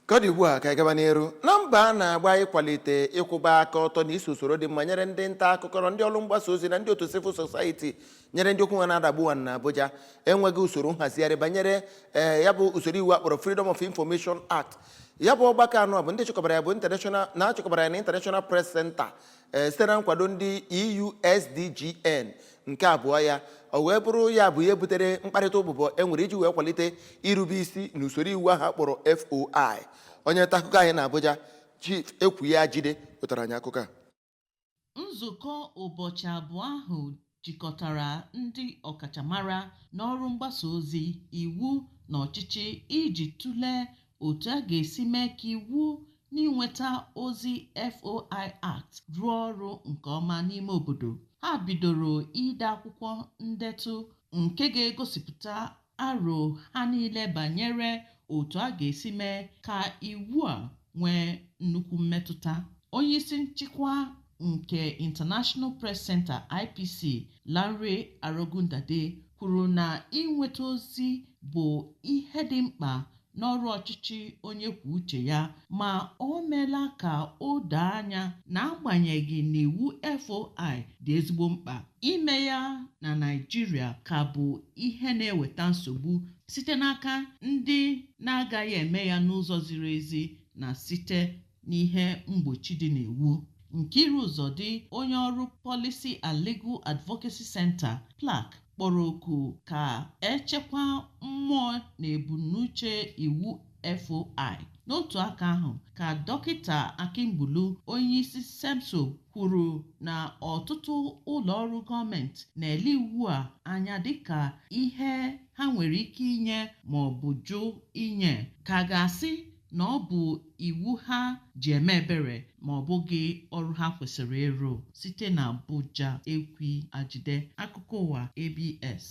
Ka ọ dị ugbu a, ka anyị gaba n'iru na mba a na-agba ịkwalite ịkwụba aka ọtọ na iso usoro dị mma nyere ndị nta akụkọ na ndị ọrụ mgbasa ozi na ndị otu civil society nyere ndị okwu ha na-adagbu ha na Abuja enweghị usoro nhazigharị banyere ee ya bụ usoro iwu akpọrọ Freedom of Information Act. Ya bụ ọgbakọ anọ bụ ndị chịkọbara ya bụ international na achịkọbara ya na International Press Center ee site na nkwado ndị EU SDGN nke abụọ ya. O wee bụrụ ya bụ ihe butere mkparịta ụbụbọ e nwere iji wee kwalite irube isi n'usoro iwu ahụ akpọrọ FOI. Onye nta akụkọ anyị na Abuja, Chief Ekwuya Jide, wetara anyị akụkọ a. Nzukọ ụbọchị 2 ahụ jikọtara ndị ọkachamara n'ọrụ mgbasa ozi, iwu na ọchịchị iji tụlee otu a ga-esi mee ka iwu n'inweta ozi FOI Act rụọ ọrụ nke ọma n'ime obodo. Ha bidoro ide akwụkwọ ndetu nke ga-egosipụta aro ha niile banyere otu a ga-esi mee ka iwu a nwee nnukwu mmetụta. Onyeisi nchịkwa nke International Press Center, IPC, Lanre Arogundade, kwuru na inweta ozi bụ ihe dị mkpa n'ọrụ ọchịchị onye kwuo uche ya, ma o meela ka o doo anya na agbanyeghị na iwu FOI dị ezigbo mkpa, ime ya na Naịjirịa ka bụ ihe na-eweta nsogbu site n'aka ndị na-agaghị eme ya n'ụzọ ziri ezi na site n'ihe mgbochi dị n'iwu. Nkiru Uzodi, onye ọrụ Policy and Legal Advocacy Center, PLAC, kpọrọ oku ka echekwa mmụọ na ebumnuche iwu FOI. N'otu aka ahụ ka Dọkịta Akingbulu, onyeisi SEMSO, kwuru na ọtụtụ ụlọ ọrụ gọọmenti na-ele iwu a anya dịka ihe ha nwere ike inye ma ọ bụ jụ inye, ka ga-asị na ọ bụ iwu ha ji eme ebere ma ọ bụghị ọrụ ha kwesịrị ịrụ. Site na Abuja, Ekwi Ajide, akụkọ ụwa ABS.